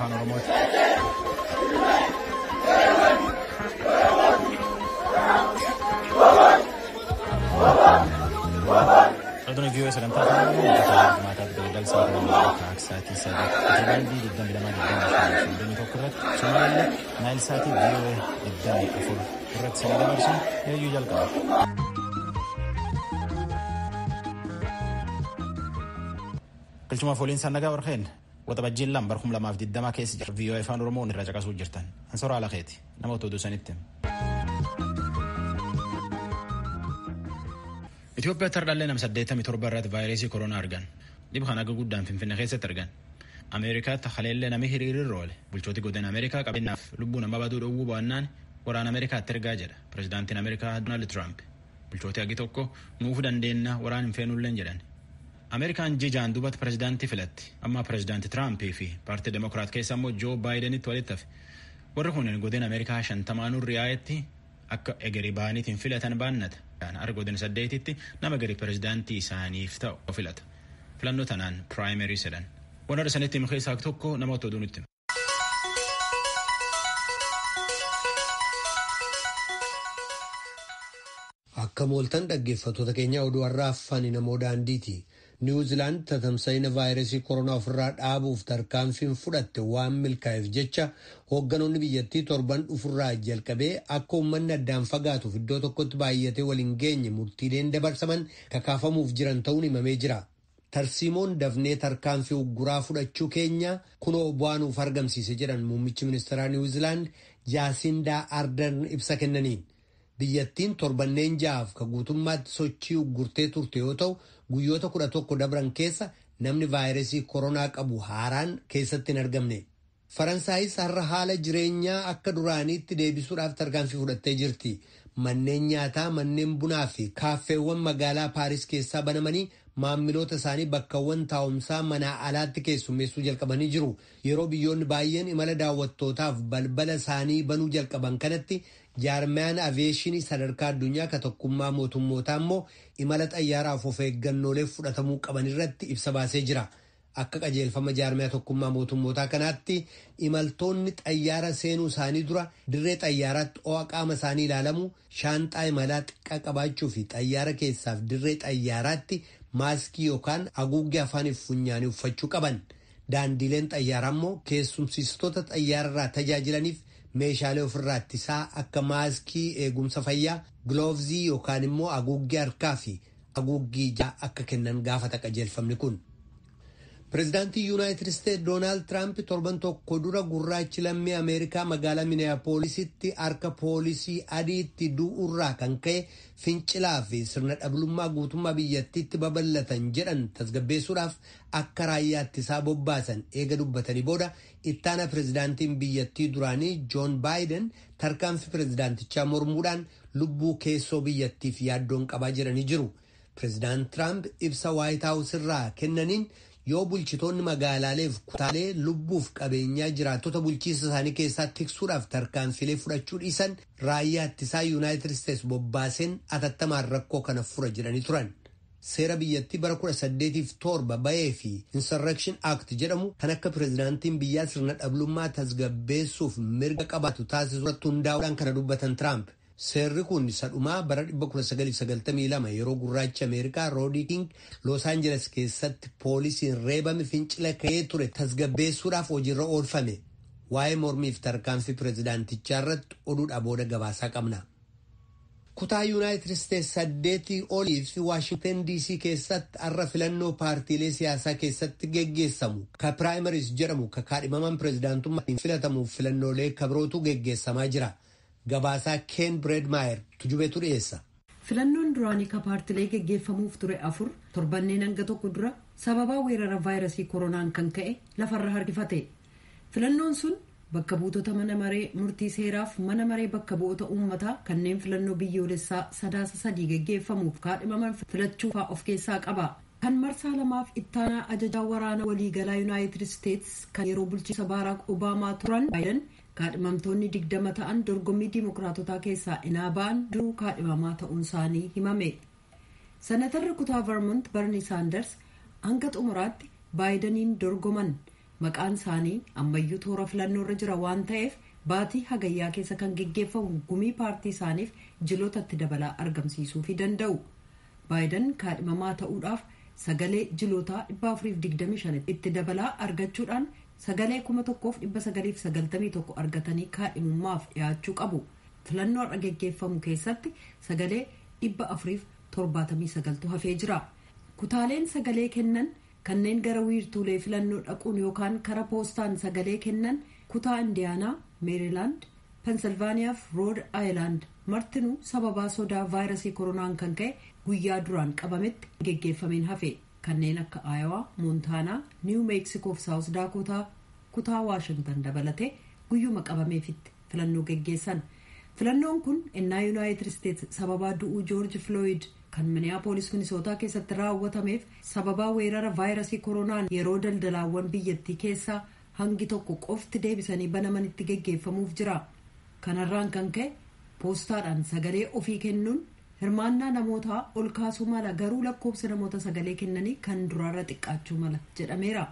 Afaan Oromooti. Raadiyoon VOA sagantaa afaan Oromoo hojjetaa galgal sa'aatii 2 sa'aatii 3 meetirabaandii 22 25 31 irratti Somaallee Naayil sa'aatii VOA 24 irratti sanii dabarsuun heeyyuu jalqaba. Galchumaaf waliin sannagaa warqeen waxabajjiin 2 bara 2020 keessa jira. VOA afaan Oromoon irraa caqasuu jirtan. Ansoora Alakeeti nama otoo sanitti. Itoophiyaatti hardhallee nama 87 irratti vaayirasii koronaa argan. Dhib kan akka guddaan Finfinnee keessatti argan. Ameerikaatti haleellee namni hiriirri oole. Bulchooti godina Ameerikaa qabeenyaaf lubbuu nama baduu dhowwuu baannaan waraana Ameerikaatti ergaa jedha. Pireezidaantiin Ameerikaa Doonaald Tiraamp. Bulchooti hagi tokko nuuf dandeenya waraan hin feenulleen jedhan. Ameerikaan jijaan duubatti pireezidaantii filatti. Amma pireezidaantii Tiraampii fi paartii Demokiraat keessa immoo Joo Baayidenitti walitti hafe. Warri kun godina Ameerikaa 50 ri'aayetti akka egerii ba'aniitiin filatan baannata. Har'a godina 8tti nama egerii pireezidaantii isaaniif ta'u filata. Filannoo tanaan piraayimerii jedhan. Warra sanitti himu keessaa tokko nama otoo duunitti. Akka mooltan dhaggeeffattoota keenya oduu har'aa afaan namoo daandiiti. Niwuziilaand tatamsa'ina vaayirasii koronaa ofirraa dhaabuuf tarkaanfiin fudhatte waan milkaa'eef jecha hoogganoonni biyyattii torban dhufurraa jalqabee akka uummanni addaan fagaatuuf iddoo tokkotti baay'atee waliin geenye murtiileen dabarsaman kakaafamuuf jiran ta'uun himamee jira. Tarsiimoon dafnee tarkaanfii ugguraa fudhachuu keenya kunoo bu'aa nuuf argamsiise jedhan muummichi ministeeraa Niwuziilaand Jaasindaa Ardan ibsa kennaniin. Biyyattiin torbanneen ja'aaf ka guutummaatti sochii uggurtee turte yoo ta'u guyyoota 11 dabran keessa namni vaayirasii koronaa qabu haaraan keessatti hin argamne. Faransaayis har'a haala jireenyaa akka duraaniitti deebisuudhaaf tarkaanfii fudhattee jirti. Manneen nyaataa, manneen bunaa fi kaaffeewwan magaalaa Paaris keessaa banamanii maamiloota isaanii bakkawwan taa'umsaa manaa alaatti keessummeessuu jalqabanii jiru. Yeroo biyyoonni baay'een imala daawwattootaaf balbala isaanii banuu jalqaban kanatti jaarmiyaan aviyeeshinii sadarkaa addunyaa ka tokkummaa mootummootaa immoo imala xayyaaraaf of eeggannoolee fudhatamuu qaban irratti ibsa baasee jira. Akka qajeelfama jaarmiyaa tokkummaa mootummootaa kanaatti imaltoonni xayyaara seenuu isaanii dura dirree xayyaaraatti ho'a qaama isaanii ilaalamu, shaanxaa imalaa xiqqaa qabaachuu fi xayyaara keessaaf dirree xayyaaraatti maaskii yookaan haguuggee afaaniif funyaanii uffachuu qaban. Daandiileen xayyaaraa immoo keessumsiistota xayyaararraa tajaajilaniif meeshaalee ofirraa ittisaa akka maaskii eegumsa fayyaa, giloovzii yookaan immoo haguuggee harkaa fi haguuggii ijaa akka kennan gaafata qajeelfamni kun. Pireezidaantii Yuunaayitid Isteetsi Doonaald Tiraamp torban tokko dura gurraachi lammii Ameerikaa magaalaa Miniyaapoolisitti harka poolisii adiitti du'urraa kan ka'e fincilaa fi sirna dhablummaa guutummaa biyyattiitti babal'atan jedhan tasgabbeessuudhaaf akka raayyaa ittisaa bobbaasan eega dubbatanii booda ittaana pireezidaantiin biyyattii duraanii Joon Baayiden tarkaanfii pireezidaantichaa mormuudhaan lubbuu keessoo biyyattiif yaaddoon qabaa jedhanii jiru. Pireezidaant Tiraamp ibsa Waayit Haawus irraa kennaniin yoo bulchitoonni magaalaaleef kutaalee lubbuuf qabeenyaa jiraattota bulchiinsa isaanii keessaa tiksuudhaaf tarkaanfilee fudhachuu dhiisan raayyaa ittisaa Yuunaayitid Isteetsi bobbaaseen atattamaan rakkoo kana fura jedhanii turan. Seera biyyattii bara 1807 bahee fi Insurrection Act jedhamu kan akka pireezidaantiin biyyaa sirna dhablummaa tasgabbeessuuf mirga qabaatu taasisu irratti hundaa'uudhaan kana dubbatan Tiraamp. Seerri kun isa dhumaa bara 1992 yeroo gurraachi Ameerikaa Roodii King Los Angeles keessatti poolisiin reebame fincila ka'ee ture tasgabbeessuudhaaf hojiirra oolfame. Waa'ee mormiif tarkaanfii pireezidaantichaa irratti oduudhaa booda gabaasaa qabna. Kutaa Yuunaayitid Isteetsi 8 olii fi Waashingtan DC keessatti har'a filannoo paartiilee siyaasaa keessatti geggeessamu ka piraayimariis jedhamu ka kaadhimaman pireezidaantummaan filatamuuf filannoolee kabirootu geggeessamaa jira. Gabaasaa Ken Bredmaayer tujubeetu dhiyeessa. Filannoon duraanii ka paartilee geggeeffamuuf ture 4 torbanneen hanga tokko dura sababaa weerara vaayirasii koronaan kan ka'e lafarra harkifate. Filannoon sun bakka buutota mana maree murtii seeraaf mana maree bakka bu'oota uummataa kanneen filannoo biyyoolessaa 3 geggeeffamuuf kaadhimaman filachuu fa'aa of keessaa qaba. Kan marsaa lamaaf ittaanaa ajajaa waraana waliigalaa Yuunaayitid Isteetsi kan yeroo bulchiinsa Baaraak Obaamaa turan Baayiden kaadhimamtoonni 20 ta'an dorgommii diimokiraatotaa keessaa inaa ba'an duruu kaadhimamaa ta'uun isaanii himame. Senatarri kutaa Vermont Bernie Sanders hanga xumuraatti Baayideniin dorgoman. Maqaan isaanii ammayyuu toora filannoorra jira waan ta'eef baatii hagayyaa keessa kan geggeeffamu gumii paartii isaaniif jilootatti dabalaa argamsiisuu fi danda'u. Baayiden kaadhimamaa ta'uudhaaf sagalee jilootaa 425 itti dabalaa argachuudhaan sagalee 1991 argatanii kaadhimummaaf dhiyaachuu qabu. Filannoo har'a geggeeffamu keessatti sagalee 479 hafee jira. Kutaaleen sagalee kennan kanneen gara wiirtuulee filannoo dhaquun yookaan kara poostaan sagalee kennan kutaa Indiyaanaa, Meerilaand, Pensilvaaniyaa fi Rood Aayilaand martinuu sababaa sodaa vaayirasii koronaan kan ka'e guyyaa duraan qabametti geggeeffameen hafe. Kanneen akka Aayowaa, Moontaanaa, Niiw Meeksikoo fi Saawus Daakotaa kutaa Waashintan dabalatee guyyuma qabameefitti filannoo geggeessan. Filannoon kun ennaa Yuunaayitid Isteets sababaa du'uu Joorji Filooyid kan Miniyaapolis Minisootaa keessatti raawwatameef sababaa weerara vaayirasii koronaan yeroo daldalaawwan biyyattii keessaa hangi tokko qofti deebisanii banamanitti geggeeffamuuf jira. Kanarraan kan ka'e poostaadhaan sagalee ofii kennuun hirmaannaa namootaa ol kaasuu mala, garuu lakkoofsa namoota sagalee kennanii kan duraarra xiqqaachuu mala jedhameera.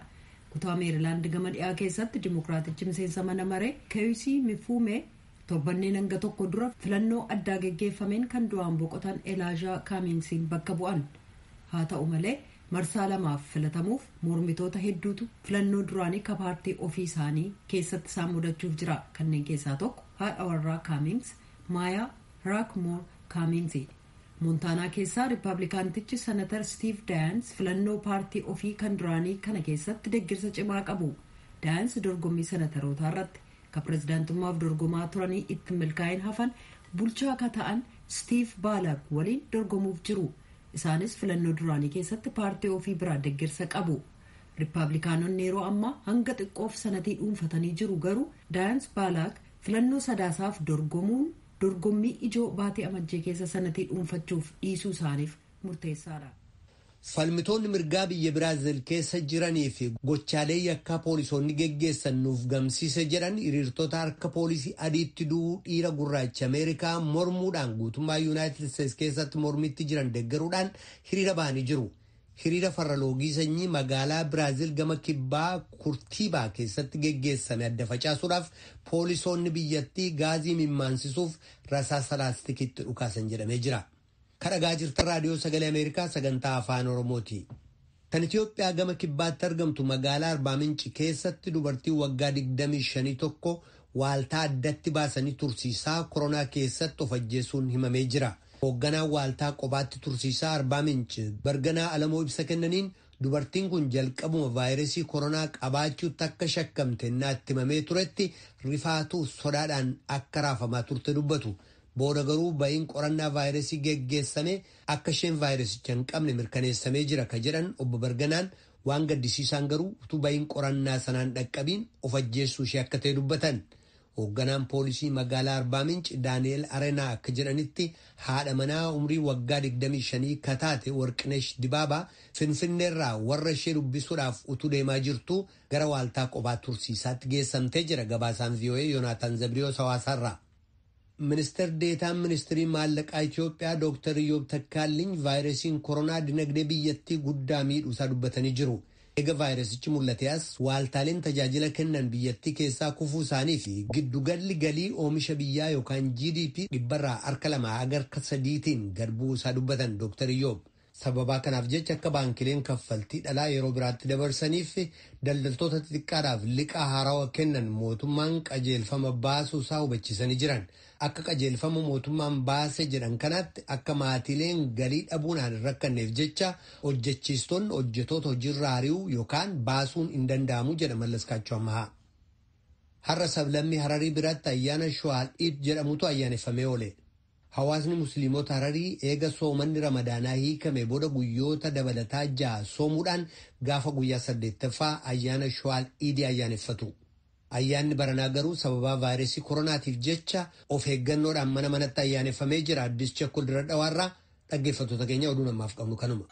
Kutaa Meerilaand gama dhiyaa keessatti Dimookiraatichi miseensa mana maree Keeyisii Mifuumee torbanneen hanga tokko dura filannoo addaa geggeeffameen kan du'aan boqotan Elaajaa Kaaminsiin bakka bu'an. Haa ta'u malee marsaa lamaaf filatamuuf mormitoota hedduutu filannoo duraanii ka paartii ofii isaanii keessatti isaan mudachuuf jira. Kanneen keessaa tokko haadha warraa Kaamins, Maayaa Raakmoor Kaaminsi. Moontaanaa keessaa Riippablikaantichi Senatar Stiiv Daayans filannoo paartii ofii kan duraanii kana keessatti deeggarsa cimaa qabu. Daayans dorgommii senatarootaa irratti ka pirezidaantummaaf dorgomaa turanii itti milkaa'in hafan bulchaa akka ta'an Stiiv Baalaag waliin dorgomuuf jiru. Isaanis filannoo duraanii keessatti paartii ofii biraa deeggarsa qabu. Riippablikaanonni yeroo ammaa hanga xiqqoof sanatii dhuunfatanii jiru, garuu Daayans Baalaag filannoo sadaasaaf dorgomuun dorgommii ijoo baatee amajjee keessa sanatii dhuunfachuuf dhiisuu isaaniif murteessaadha. Falmitoonni mirgaa biyya Biraazil keessa jiranii fi gochaalee yakkaa poolisoonni geggeessan nuuf gamsiise jedhan hiriirtota harka poolisii adiitti du'uu dhiira gurraacha Ameerikaa mormuudhaan guutummaa Yuunaayitid Isteets keessatti mormitti jiran deeggaruudhaan hiriira bahanii jiru. Hiriira farra loogii sanyii magaalaa Biraazil gama kibbaa Kurtiibaa keessatti geggeessame adda facaasuudhaaf poolisoonni biyyattii gaazii mimmaansisuuf rasaasa laastikiitti dhukaasan jedhamee jira. Kadhagaa jirtan raadiyoo sagalee Ameerikaa sagantaa afaan Oromooti. Kan Itoophiyaa gama kibbaatti argamtu magaalaa Arbaa Minci keessatti dubartii waggaa 25 tokko waaltaa addatti baasanii tursiisaa koronaa keessatti of ajjeesuun himamee jira. Hoogganaan waaltaa kophaatti tursiisaa Arbaa Minci Barganaa Alamoo ibsa kennaniin dubartiin kun jalqabuma vaayirasii koronaa qabaachuutti akka shakkamte naatti himamee turetti rifaatuu sodaadhaan akka raafamaa turte dubbatu. Booda garuu ba'iin qorannaa vaayirasii geggeessame akka isheen vaayirasicha hin qabne mirkaneessamee jira ka jedhan obbo Barganaan, waan gaddisiisaan garuu utuu ba'iin qorannaa sanaan dhaqqabiin of ajjeessuu ishee akka ta'e dubbatan. Hoogganaan poolisii magaalaa Arbaa Minci Daani'eel Areenaa akka jedhanitti haadha manaa umrii waggaa 25 kataate Warqinesh Dibaabaa Finfinneerraa warra ishee dubbisuudhaaf utuu deemaa jirtu gara waaltaa qophaa tursiisaatti geessamtee jira, gabaasaan VOA Yoonaataan Zabriyoos Hawaasaarraa. Ministeer deetaan ministirii maallaqaa Itoophiyaa Dr. Iyyoob Takkaalliin vaayirasiin koronaa dinagdee biyyattii guddaa miidhuusaa dubbatanii jiru. Eega vaayirasichi mul'ate as waaltaaleen tajaajila kennan biyyattii keessaa kufuu isaanii fi giddugalli galii oomisha biyyaa yookaan GDP 2% haga 3%tiin gad bu'uu isaa dubbatan Dr. Iyyoob. Sababaa kanaaf jecha akka baankileen kaffaltii dhalaa yeroo biraatti dabarsaniif daldaltoota xixiqqaadhaaf liqaa haarawaa kennan mootummaan qajeelfama baasuu isaa hubachiisanii jiran. Akka qajeelfama mootummaan baase jedhan kanaatti akka maatiileen galii dhabuunaan hin rakkanneef jecha hojjechiistonni hojjetoota hojiirra ari'uu yookaan baasuun hin danda'amu jedha Mallaskaachoo Ammahaa. Har'a sablammii Hararii biratti ayyaana Shuwaal Iid jedhamutu ayyaaneffamee oole. Hawaasni Musliimota Hararii eega soomanni Ramadaanaa hiikame booda guyyoota dabalataa 6 soomuudhaan gaafa guyyaa saddeettaffaa ayyaana Shuwaal Iidii ayyaaneffatu. Ayyaanni baranaa garuu sababaa vaayirasii koronaatiif jecha of eeggannoodhaan mana manatti ayyaaneffamee jira. Addis Chakkol dira dhawaarraa dhaggeeffattoota keenya, oduu namaaf qabnu kanuma.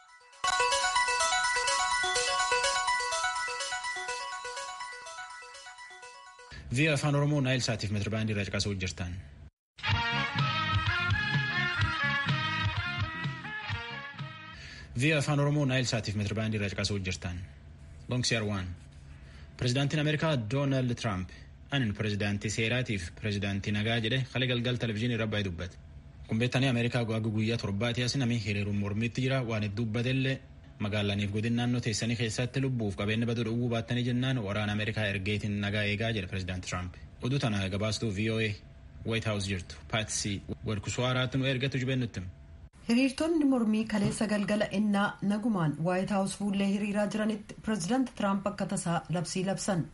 VOA Afaan Oromoo Naayil Saatiif meetira baandii irraa caqasuu jirtan. VOA Afaan Oromoo Naayil Saatiif meetira baandii irraa caqasuu jirtan. Longseer 1. Pireezidaantiin Ameerikaa Doonaald Tiraamp anin pireezidaantii seeraatiif pireezidaantii nagaa jedhe kalee galgal televezyiinii irra baay'ee dubbate. Kun beektanii Ameerikaa gaaga guyyaa torbaati as namni hiriiruun mormiitti jira waan hedduu dubbatellee magaalaniif godin naannoo teessanii keessatti lubbuuf qabeenya baduu dhowwuu baattanii jennaan waraana Ameerikaa ergeetiin nagaa eegaa jedhe pireezidaanti Tiraamp. Oduu tana gabaastuu VOA White House jirtu Paatsii Wadkusuwaaraatti nu ergatu jibeen nutti. Hiriirtonni mormii kaleessa galgala ennaa nagumaan Waayit Haawus fuullee hiriiraa jiranitti pireezidaanti Tiraamp akka tasaa labsii labsan.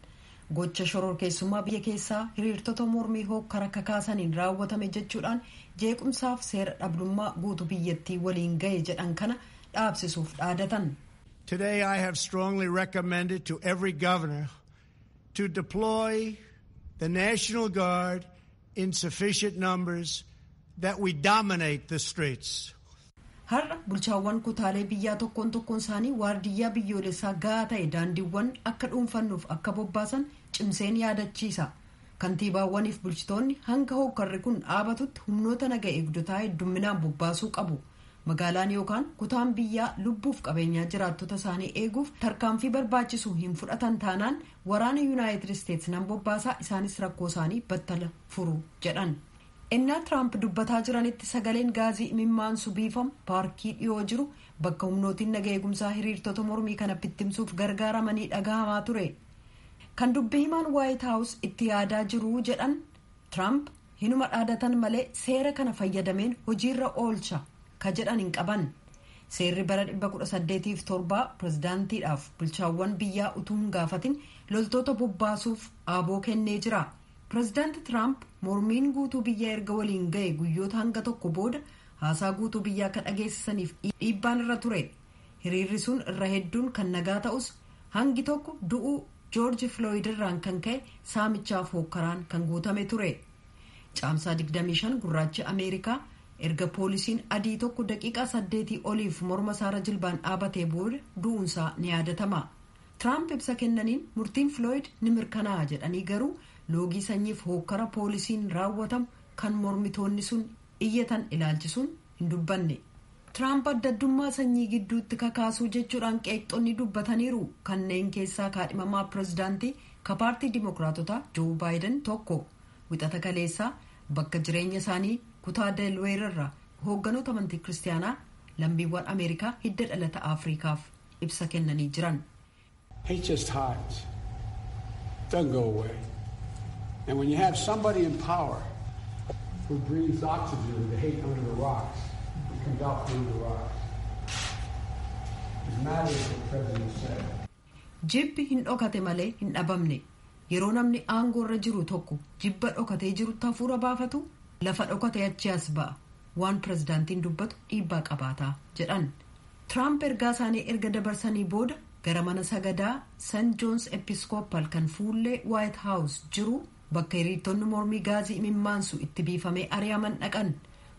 Gocha shororkeessummaa biyya keessaa hiriirtota mormii hokkara kakaasaniin raawwatame jechuudhaan jeequmsaaf seera dhabdummaa guutuu biyyattii waliin gahe jedhan kana dhaabsisuuf dhaadatan. Today I have strongly recommended to every governor to deploy the National Guard in sufficient numbers that we dominate the streets. Har'a bulchaawwan kutaalee biyyaa tokkoon tokkoon isaanii waardiyyaa biyyoolessaa gahaa ta'e daandiiwwan akka dhuunfannuuf akka bobbaasan cimseen yaadachiisa. Kantiibaawwaniif bulchitoonni hanga hokkarri kun dhaabatutti humnoota naga eegdotaa heddumminaan bobbaasuu qabu. Magaalaan yookaan kutaan biyyaa lubbuuf qabeenyaa jiraattota isaanii eeguuf tarkaanfii barbaachisu hin fudhatan taanaan waraana Yuunaayitid Isteetsi nan bobbaasaa, isaanis rakkoo isaanii battala furu jedhan. Ennaa Tiraamp dubbataa jiranitti sagaleen gaazii imimmaansu biifamu paarkii dhiyoo jiru bakka humnootiin naga eegumsaa hiriirtota mormii kana bittimsuuf gargaaramanii dhagahamaa ture. Kan dubbi himaan Waayit Haawus itti yaadaa jiru jedhan Tiraamp hinuma dhaadatan malee seera kana fayyadameen hojiirra oolcha ka jedhan hin qaban. Seerri bara 1807 pirezidaantiidhaaf bulchaawwan biyyaa utuu hin gaafatin loltoota bobbaasuuf aaboo kennee jira. Pireezidaanti Tiraamp mormiin guutuu biyyaa erga waliin ga'e guyyoota hanga tokko booda haasaa guutuu biyyaa akka dhageessisaniif dhiibbaan irra ture. Hiriirri sun irra hedduun kan nagaa ta'us hangi tokko du'uu Joorji Filooyid irraan kan ka'e saamichaaf hookkaraan kan guutame ture. Caamsaa 25 gurraachi Ameerikaa erga poolisiin adii tokko daqiiqaa 8 oliif morma isaarra jilbaan dhaabatee booda du'uunsaa ni yaadatama. Tiraamp ibsa kennaniin murtiin Filooyid ni mirkanaa'a jedhanii garuu loogii sanyiif hookkara poolisiin raawwatamu kan mormitoonni sun iyyatan ilaalchisuun hin dubbanne. Tiraamp adda addummaa sanyii gidduutti kakaasuu jechuudhaan qeeqxonni dubbataniiru. Kanneen keessaa kaadhimamaa pireezidaantii ka paartii Dimookiraatotaa Joo Baayiden tokko. Wixata kaleessaa bakka jireenya isaanii kutaa Delweer irraa hoogganoota amantii kiristaanaa lammiiwwan Ameerikaa hidda dhalata Afriikaaf ibsa kennanii jiran. Hate just hides. Doesn't go away. And when you have somebody in power who breathes oxygen to hate under the rocks, it comes out through the rocks. It matters what the president said. Jibbi hin dhokate malee hin dhabamne. Yeroo namni aangoo irra jiru tokko jibba dhokatee jirutti hafuura baafatu, lafa dhokate achi as ba'a. Waan pirezidaantiin dubbatu dhiibbaa qabaataa jedhan. Tiraamp ergaa isaanii erga dabarsanii booda gara mana sagadaa St. John's Episcopal kan fuullee White House jiru bakka hiriirtonni mormii gaazii imimmaansu itti biifamee ari'aman dhaqan.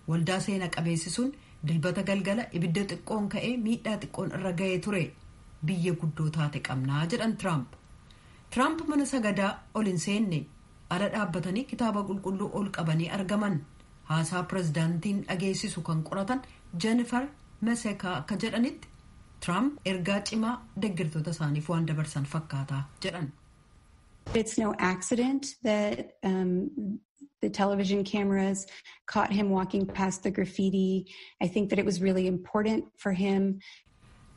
Waldaa seena qabeessi sun Dilbata galgala ibidda xiqqoon ka'ee miidhaa xiqqoon irra ga'ee ture. Biyya guddoo taate qabnaa jedhan Tiraamp. Tiraamp mana sagadaa ol hin seenne, ala dhaabbatanii kitaaba qulqulluu ol qabanii argaman. Haasaa pirezidaantiin dhageessisu kan qoratan Jennifer Mesekaa akka jedhanitti, Tiraamp ergaa cimaa deeggartoota isaaniif waan dabarsan fakkaataa jedhan. It's no accident that the television cameras caught him walking past the graffiti. I think that it was really important for him.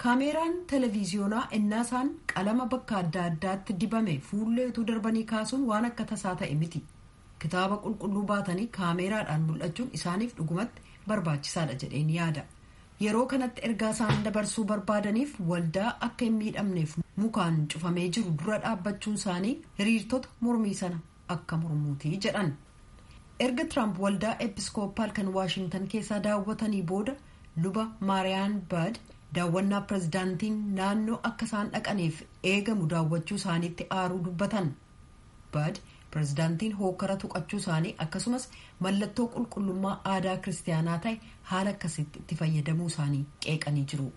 Kaameeraan televiziyoonaa ennaa isaan qalama bakka adda addaatti dibame fuullee utuu darbanii kaasuun waan akka tasaa ta'e miti. Kitaaba qulqulluu baatanii kaameeraadhaan mul'achuun isaaniif dhugumatti barbaachisaadha jedheen yaada. Yeroo kanatti ergaa isaan dabarsuu barbaadaniif waldaa akka hin miidhamneef mukaan cufamee jiru dura dhaabbachuun isaanii hiriirtota mormii sana akka mormuutii jedhan. Erga Tiraamp waldaa Episkoopaal kan Waashingtan keessaa daawwatanii booda luba Maariyaan Baad daawwannaa pirezidaantiin naannoo akka isaan dhaqaniif eegamu daawwachuu isaaniitti aaruu dubbatan. Baad pirezidaantiin hookara tuqachuu isaanii akkasumas mallattoo qulqullummaa aadaa kiristaanaa ta'e haala akkasitti itti fayyadamuu isaanii qeeqanii jiru.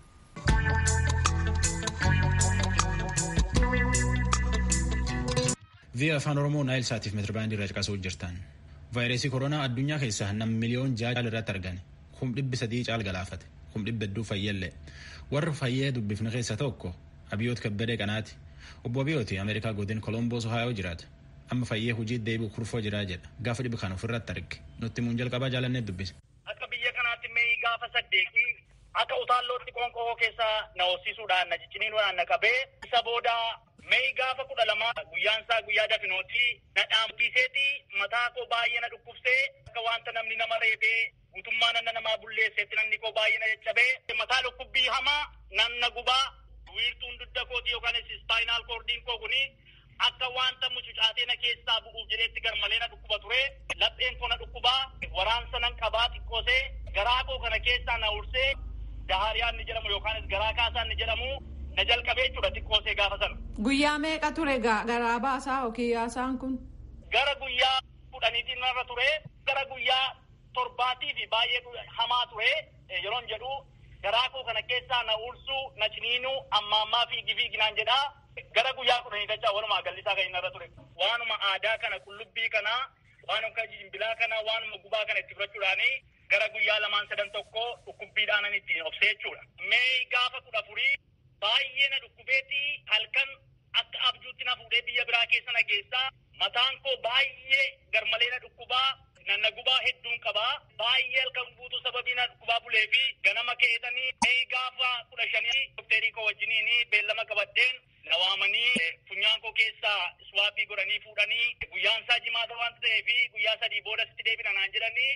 VOA Afaan Oromoo Naayil Saatiif meetira irra caqasuu jirtan. Vaayirasii koronaa addunyaa keessaa nam miliyoon 6 irratti argame. 300,000 caal galaafate. 200,000 fayyallee. Warra fayyee dubbifne keessa tokko Abiyoot Kabbadee Qanaati. Obbo Abiyooti Ameerikaa godin Kolomboos Ohaayoo jiraata. Amma fayyee hojii deebi'u kurfoo jiraa jedha. Gaafa dhibi kan ofirratti arge. Nutti muun jalqabaa jaalannee dubbise. Akka biyya kanaatti mee gaafa 8 akka utaallootti qoonqoo keessa na hoosisuudhaan na cicciniinuudhaan na qabee isa booda mee gaafa 12 guyyaan isaa guyyaa dafinooti na dhaamtiiseeti mataa koo baay'ee na dhukkubsee akka wanta namni nama reebee guutummaa nanna namaa bulleesseetti namni koo baay'ee na caccabee mataa dhukkubbii hamaa nanna gubaa wiirtuun dugda kooti yookaan ispaayinaal koordiin koo kuni akka wanta mucucaatee na keessaa bu'uuf jedheetti garmalee na dhukkuba ture lapheen koo na dhukkubaa waraansa nan qabaa xiqqoosee garaa koo kana keessaa na ursee dahariyaan ni jedhamu yookaanis garaa kaasaan ni jedhamu na jalqabee jechuudha xiqqoosee gaafa sana. Guyyaa meeqa ture garaa baasaa yookiin yaasaan kun? Gara guyyaa 10 narra ture gara guyyaa 7 fi baay'ee hamaa ture yeroon jedhu garaa koo kana keessaa na ursuu na ciniinuu amma ammaa fiigi fiiginaan jedhaa gara guyyaa 10 dachaa walumaa gallisaa kan inni irra ture. Waanuma aadaa kana qullubbii kana waanuma jimbilaa kana waanuma gubaa kana itti fudhachuudhaani gara guyyaa 2 3 tokko dhukkubbiidhaan ittiin obsee jechuudha. Mee gaafa 14 baay'ee na dhukkubeeti halkan akka abjuutti na fuudhee biyya biraa keessa na geessaa mataan koo baay'ee garmalee na dhukkubaa nanna gubaa hedduun qabaa baay'ee halkan guutuu sababii na dhukkubaa bulee fi ganama keetanii mee gaafa 15 dokteerii koo wajjiniin beellama qabadheen na waamanii funyaan koo keessaa iswaappii godhanii fuudhanii guyyaan isaa jimaata waan ta'eef guyyaa 3 booda sitti deebina naan jedhanii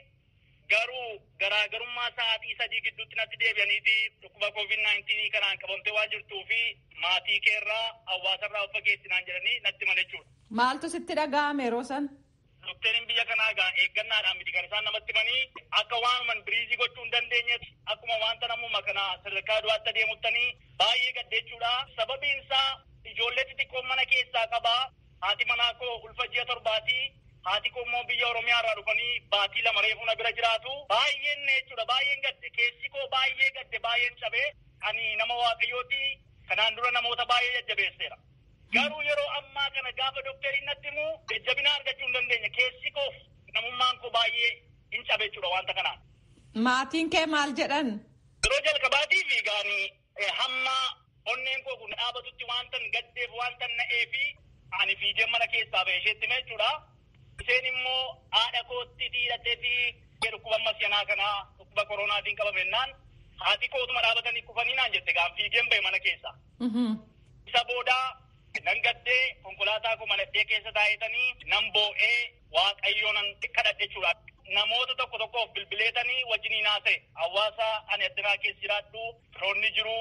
garuu garaagarummaa sa'aatii 3 gidduutti natti deebi'aniiti dhukkuba COVID-19 kanaan qabamtee waan jirtuu fi maatii keerraa hawaasarraa of fageessi naan jedhanii natti himan jechuudha. Maaltu sitti dhaga'ame yeroo san? Dokteriin biyya kanaa egaa eeggannaadhaan miti kan isaan namatti himanii akka waanuman biriizii gochuu hin dandeenyetti akkuma wanta namuma kana sadarkaa du'aatti adeemuttanii baay'ee gaddeechuudha. Sababiin isaa ijoollee xixiqqoo mana keessaa qabaa. Haati manaa koo ulfa ji'a 7. Haati koo immoo biyya Oromiyaa irraa dhufanii baatii 2 reefuu na bira jiraatu. Baay'een jechuudha baay'een gadde keessi koo baay'ee gadde baay'een cabee ani nama Waaqayyooti kanaan dura namoota baay'ee jajjabeesseera. Garuu yeroo ammaa kana gaafa dokteriin natti himu jajjabina argachuu hin dandeenye keessi koof namummaan koo baay'ee hin cabe jechuudha wanta kanaan. Maatiin kee maal jedhan? Yeroo jalqabaatiif gaanii hamma onneen koo kun dhaabatutti wantan gaddeef wantan na'ee fi ani fiigee mana keessaa ba'e isheetti hime jechuudha. Isheen immoo haadha kootti dhiiratee fi dhukkuba ammas kana dhukkuba koronaatiin qabamennaan haati kootuma dhaabatanii kufanii naan jette gaan fiigeen ba'e mana keessaa. Isa booda nan gaddee konkolaataa koo manadhee keessa taa'etanii nan boo'ee Waaqayyoo nan kadhadhe jechuudha. Namoota tokko tokkoof bilbileetanii wajjiniin haasa'e. Hawaasa ani addunyaa keessa jiraadhu firoonni jiru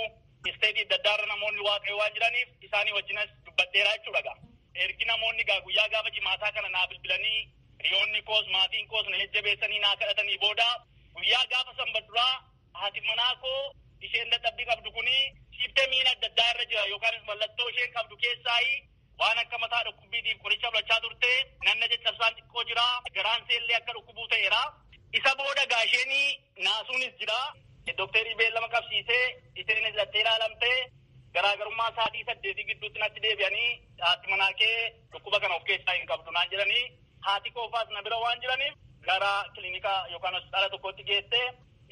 isteetii adda addaarra namoonni Waaqayyoo waan jiraniif isaanii wajjinas dubbadheeraa jechuudha gaa. Ergi namoonni gaa guyyaa gaafa jimaataa kana naa bilbilanii hiriyoonni koos maatiin koos na jajjabeessanii naa kadhatanii booda guyyaa gaafa sanbaduraa haati manaa koo isheen dadhabbii qabdu kuni siiptemiin adda addaa irra jira yookaanis mallattoo isheen qabdu keessaayi waan akka mataa dhukkubbiitiif qoricha fudhachaa turte nanna caccabsaan xiqqoo jira garaan seellee akka dhukkubuu ta'eera. Isa booda gaa isheen naasuunis jira dokteerii beellama qabsiisee isheenis dhattee ilaalamtee garaagarummaa sa'aatii 8 gidduutti natti deebi'anii haati manaa kee dhukkuba kana of keessaa hin qabdu naan jedhanii haati koofaas na bira waan jiraniif gara kilinika yookaan hospitaala tokkotti geesse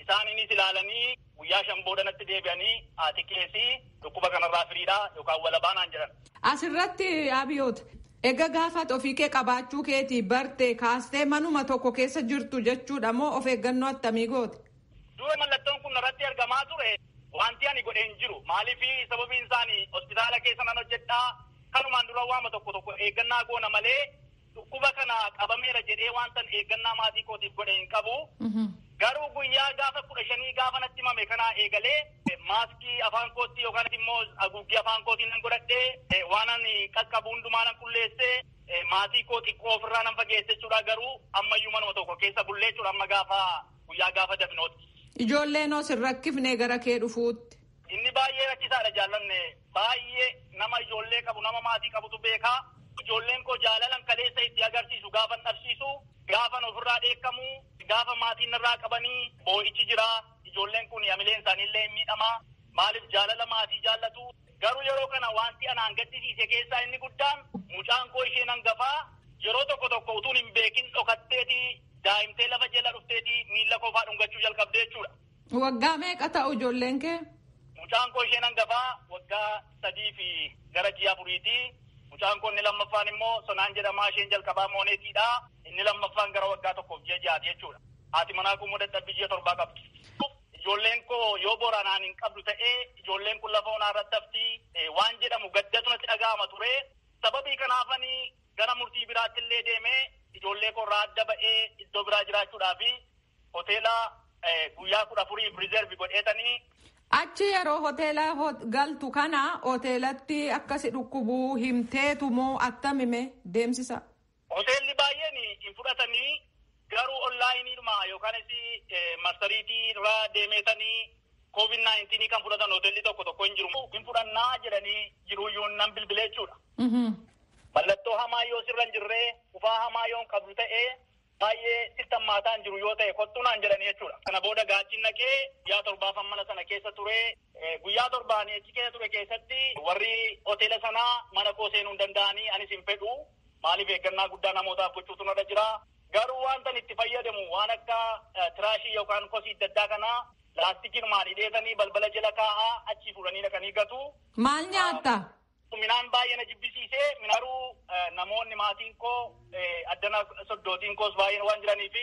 isaaniinis ilaalanii guyyaa 5 booda natti deebi'anii haati keessi dhukkuba kanarraa firiidha yookaan walabaa naan jedhan. Asirratti Abiyoot egaa gaafa ofii kee qabaachuu keetii barte kaastee manuma tokko keessa jirtu jechuudha moo of eeggannoo attamii goote? Dura mallattoon kun irratti argamaa ture. Wanti ani godhee hin jiru maaliif sababiin isaanii hospitaala keessa nan hojjedhaa kanumaan dura waama tokko tokko eeggannaa goona malee dhukkuba kana qabameera jedhee wantan eeggannaa maatii kootiif godhe hin qabu. Garuu guyyaa gaafa 15 gaafa natti himame kanaa eegalee maaskii afaan kootti yookaan immoo haguuggii afaan kootiin nan godhadhee waan ani qaqqabu hundumaa nan qulleessee maatii koo xiqqoo ofirraa nan fageesse jechuudha garuu ammayyuu manuma tokko keessa bullee jechuudha amma gaafa guyyaa gaafa dafinooti. Ijoolleen os hin rakkifne gara kee dhufuutti. Inni baay'ee rakkisaadha jaallanne baay'ee nama ijoollee qabu nama maatii qabutu beekaa. Ijoolleen koo jaalalan kaleessa itti agarsiisu gaafan dhabsiisu gaafan ofirraa dheekkamu gaafa maatiin irraa qabanii boo'ichi jira. Ijoolleen kun hamileen isaaniillee hin miidhama. Maaliif jaalala maatii jaallatu. Garuu yeroo kana wanti anaan gaddisiise keessaa inni guddaan mucaan koo isheen hangafaa yeroo tokko tokko utuun hin beekin dhokatteeti daa'imtee lafa jala dhufteeti miilla koofaa dhungachuu jalqabdee jechuudha. Waggaa meeqa ta'u ijoolleen kee? Mucaan koo isheen hangafaa waggaa 3 fi gara ji'a 4ti. Mucaan koo inni lammaffaan immoo Sonaan jedhamaa, isheen jalqabaa Mooneetiidha. Inni lammaffaan gara waggaa 1 fi ji'a 6 jechuudha. Haati manaa kun immoo dadhabbii ji'a 7 qabdi. Ijoolleen koo yoo boranaan hin qabdu ta'ee ijoolleen kun lafa onaa irratti hafti waan jedhamu gaddatu natti dhaga'ama ture. Sababii kanaafanii gara murtii biraatti illee deemee ijoollee koo irraa adda ba'ee iddoo biraa jiraachuudhaa fi hoteela guyyaa 14 riizervi godheetanii. Achi yeroo hoteela galtu kana hoteelatti akkasi dhukkubuu himteetu moo attamime deemsisa? Hoteelli baay'een hin fudhatanii garuu onlaayiniidhuma yookaanis marsariitii irraa deemeetanii COVID-19 kan fudhatan hoteelli tokko tokko hin jiru. Hin fudhannaa jedhanii jiruyyuu nan bilbilee jechuudha. Mallattoo hamaa yoo sirra hin jirree, qufaa hamaa yoo hin qabdu ta'ee, baay'ee sitti hammaataa hin jiru yoo ta'e kottuu naan jedhanii jechuudha. Kana booda gaachiin naqee guyyaa 7 mana sana keessa ture. Guyyaa 7 achi keessa ture keessatti warri hoteela sanaa mana koo seenuu hin danda'anii, anis hin fedhu. Maaliif eeggannaa guddaa namootaaf gochuutu narra jira. Garuu wanta itti fayyadamu waan akka tiraashii yookaan kosii adda addaa kanaa laastikiin hidheetanii balbala jala kaa'aa achii fuudhanii dhaqanii gatu. Maal nyaatta? Midhaan baay'ee na jibbisiisee garuu namoonni maatiin koo addana soddootiin koos baay'een waan jiranii fi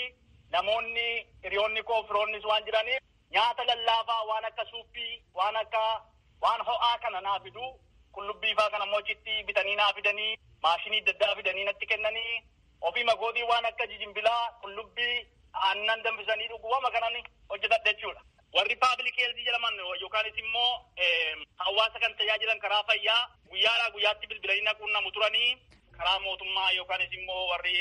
namoonni hiriyoonni koo firoonnis waan jiraniif nyaata lallaafaa waan akka suuppii waan akka waan ho'aa kana naa fidu, qullubbii faa kana immoo achitti bitanii naa fidanii, maashinii adda addaa fidanii natti kennanii, ofii magootii waan akka jijimbilaa, qullubbii, aannan danfisanii dhuguu kanan hojjetadha jechuudha. Warri paabilik heelzii jedhaman yookaanis immoo hawaasa kan tajaajilan karaa fayyaa guyyaadhaa guyyaatti bilbilanii naquunnamu turanii karaa mootummaa yookaanis immoo warri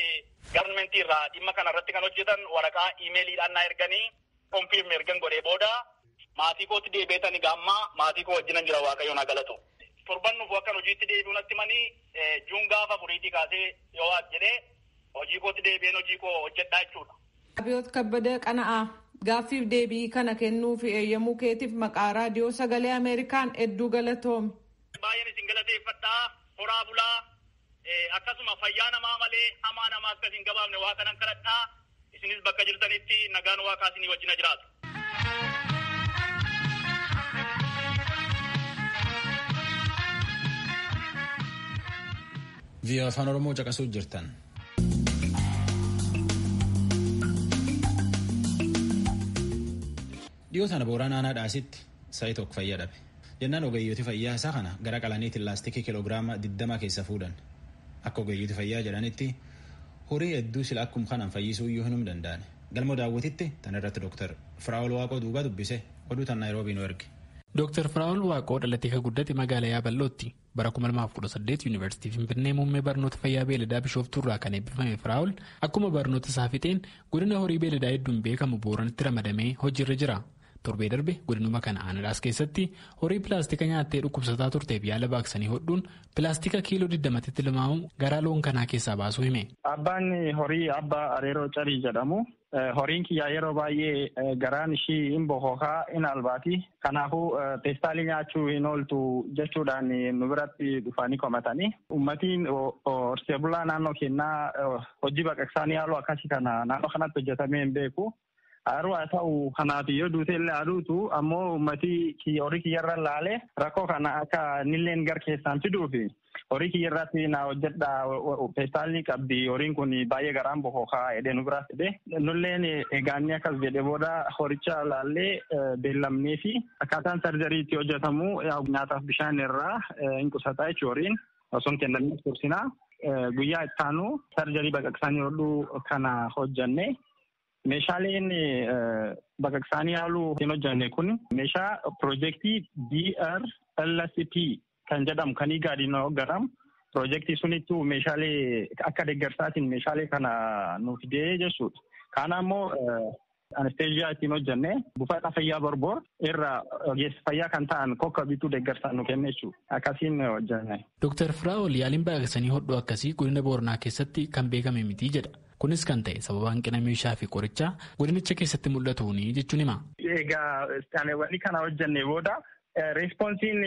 gavarmentii irraa dhimma kana irratti kan hojjetan waraqaa iimeeliidhaan naa erganii konfirm ergan godhee booda maatii kootti deebi'eetanii gaammaa maatii koo wajjinan jira, Waaqayyoon haa galatu. Torban nuuf akkan hojiitti deebi'u natti manii juun gaafa 4 kaasee yoo waaq jedhee hojii kootti deebi'een hojii koo hojjedhaa jechuudha. Abiyoot Kabbadee Qana'aa, gaaffiif deebii kana kennuu fi eeyyamuu keetiif maqaa raadiyoo sagalee Ameerikaan hedduu galatoomi. Baay'een isin galateeffadhaa, horaa bulaa, akkasuma fayyaa namaa malee hamaa namaa akkas hin gabaabne waa kanan kadhadhaa, isinis bakka jirtanitti nagaan waaqaa isinii wajjina jiraatu. Vii'oo Afaan Oromoo caqasuu jirtan. Dhiyoo tana Booranaa aanaa Dhaasitti sa'i tokko fayyaa dhabe. Jennaan ogeeyyooti fayyaa isaa kana gara qalaniitiin laastikii kiiloogiraama 20 keessa fuudhan. Akka ogeeyyooti fayyaa jedhanitti horii hedduu sila akkuma kanaan fayyisuu iyyuu hin danda'an. Galmoo daawwititti tan irratti Dooktar Firaa'ol Waaqoo duuba dubbise, oduu tan Naayiroobii nu erge. Dooktar Firaa'ol Waaqoo dhalatee kan guddate magaalaa Yaabal'ootti. Bara 2018 Yuunivarsiitii Finfinnee muummee barnoota fayyaa beeladaa Bishooftuu irraa kan eebbifame Firaa'ol akkuma barnoota isaa fixeen godina horii beeladaa hedduun beekamu Booranitti ramadamee hojiirra jira. Torbee darbe godinuma kana Aanadhaas keessatti horii pilaastika nyaattee dhukkubsataa turteef yaala baaqsanii hodhuun pilaastika kiiloo 20tti tilmaamamu garaa loon kanaa keessaa baasuu hime. Abbaan horii Abbaa Areeroo Carii jedhamu. Horiin kiyyaa yeroo baay'ee garaan ishii hin bokokaa hin albaati. Kanaafuu peestaalii nyaachuu hin ooltu jechuudhaan nu biratti dhufanii komatanii. Uummatiin horsee bulaa naannoo keenyaa hojii baqaqsaanii haaloo akkasii kana naannoo kanatti hojjetamee hin beeku. Haruu haa ta'u kanaaf yoo duute illee aduutu ammoo uummatii horii kiyyarra laale rakkoo kana akka nilleen gar keessaan fiduufi horii kiyyarratti na hojjedha, peestaalii qabdi horiin kun baay'ee garaan bokokaa jedhee nu biraa fide. Nulleen eegaanni akkas jedhe booda horicha laallee beellamnee fi akkaataan sarjarii itti hojjetamu nyaataaf bishaan irraa hin qusataa jechuun horiin osoo hin kennamne tursinaa. Guyyaa itti aanu sarjarii baqaqsaanii hodhuu kana hojjenne. Meeshaaleen baqaqsaanii haaluu hin hojjenne kun meeshaa piroojeektii DRLCP kan jedhamu kan IGADiin hoogganamu. Piroojeektii sunittuu meeshaalee akka deeggarsaatiin meeshaalee kana nu fidee jechuudha. Kana immoo anesteeziyaa ittiin hojjenne buufata fayyaa Borbor irra ogeessa fayyaa kan ta'an kokka bituu deeggarsaan nu kenne jechuudha. Akkasiin hojjenne. Dooktar Firaa'ol yaaliin baqaqsanii hodhuu akkasii godina Booranaa keessatti kan beekame miti jedha. Kunis kan ta'e sababa hanqina meeshaa fi qorichaa godinicha keessatti mul'atuuni jechuun hima. Egaa iskaanewwan kana hojjenne booda Responsiin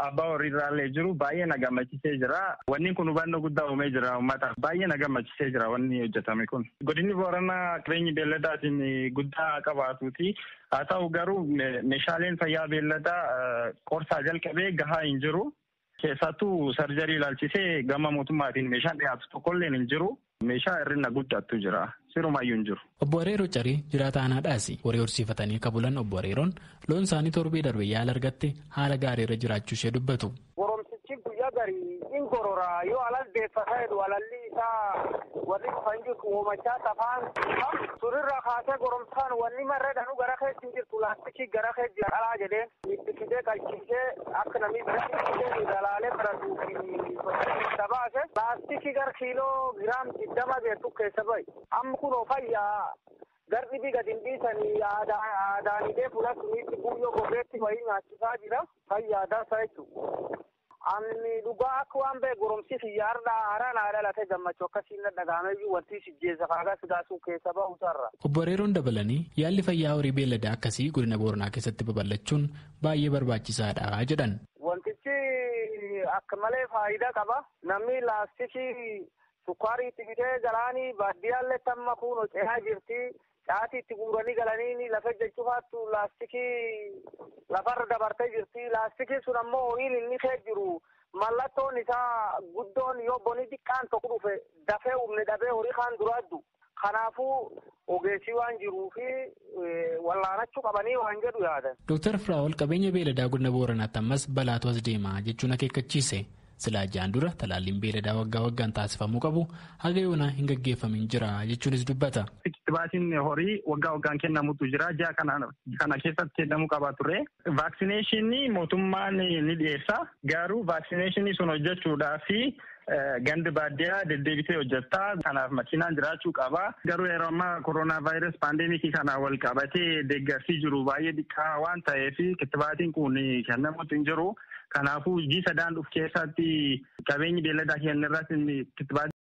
abbaa horiirraallee jiru baay'ee na gammachiisee jira. Wanni kun hubannoo guddaa uumee jira uummataaf. Baay'ee na gammachiisee jira wanni hojjetame kun. Godinni Booranaa qabeenyi beelladaatiin guddaa qabaatuuti. Haa ta'u garuu meeshaaleen fayyaa beelladaa qorsaa jalqabee gahaa hin jiru. Keessattuu sarjarii ilaalchisee gama mootummaatiin meeshaan dhiyaatu tokkolleen hin jiru. Meeshaa hir'ina guddaatu jira. Sirumayyuu hin jiru. Obbo Areeroo Carii jiraata aanaadhaas horii horsiifatanii akka bulan Obbo Areeroon loon isaanii torbee darbe yaala argatte haala gaarii irra jiraachuu ishee dubbatu. Goromsichi guyyaa garii in gororaa yoo alal deeffataa jedhu alalli isaa warri dhufan jirtu oomachaa safaan surirraa kaasee goromsaan wanni marree dhanuu gara keessa hin jirtu laastikii gara keessa jira qalaa jedheen itti fidee qalchiisee akka namni biratti dalaalee baratuu fi baase laastikii gara kiiloo giraam 20 geessu keessa bahi amma kunoo fayyaa garri biga dinbiisanii aadaanidee fuula suniitti guyyoo gogeetti wayii nyaachisaa jira fayyaa dansa jechuudha. Ani dhugaa akka waan ba'e goromsi xiyyaarraa haaraan haadha dhalatee gammachuu akkasiin dhaga'ameyyuu wanti sijjeessa faagaa sigaasuu keessa bahu sarra. Obbo Areeroon dabalanii yaalli fayyaa horii beelladaa akkasii godina Booranaa keessatti babal'achuun baay'ee barbaachisaadha jedhan. Wantichi akka malee faayidaa qaba. Namni laastikii sukkaarii itti bitee galaanii baadiyyaallee tamma kuunoo cehaa jirti. Caatii itti guuranii galanii lafa jechuufaattu laastikii lafarra dabartee jirti. Laastikiin sun ammoo horiin inni kee jiru mallattoon isaa guddoon yoo boni xiqqaan tokko dhufe dafee humne dhabee horii kaan duraaddu. Kanaafuu ogeessii waan jiruu fi wallaanachuu qabanii waan jedhu yaadan. Dooktar Firaa'ol qabeenya beeladaa godina Booranaatti ammas balaatu as deema jechuun akeekkachiise. Silaa jaan dura talaalliin beeladaa waggaa waggaan taasifamuu qabu haga yoonaa hin gaggeeffamin jira jechuunis dubbata. Kittibaatiin horii waggaa waggaan kennamutu jira. Ji'a kana keessatti kennamuu qaba ture. Vaaksineeshinii mootummaan ni dhiyeessa. Garuu vaaksineeshinii sun hojjechuudhaaf gandi baadiyyaa deddeebisee hojjetta. Kanaaf makiinaan jiraachuu qaba. Garuu yeroo ammaa koronaa vaayirasi paandeemikii kana wal qabatee deeggarsi jiru baay'ee xiqqaa waan ta'eef kittibaatiin kun kennamutu hin jiru. Kanaafuu ji'a sadaan dhufu keessatti qabeenyi beelladaa keenya irratti kittibaatii.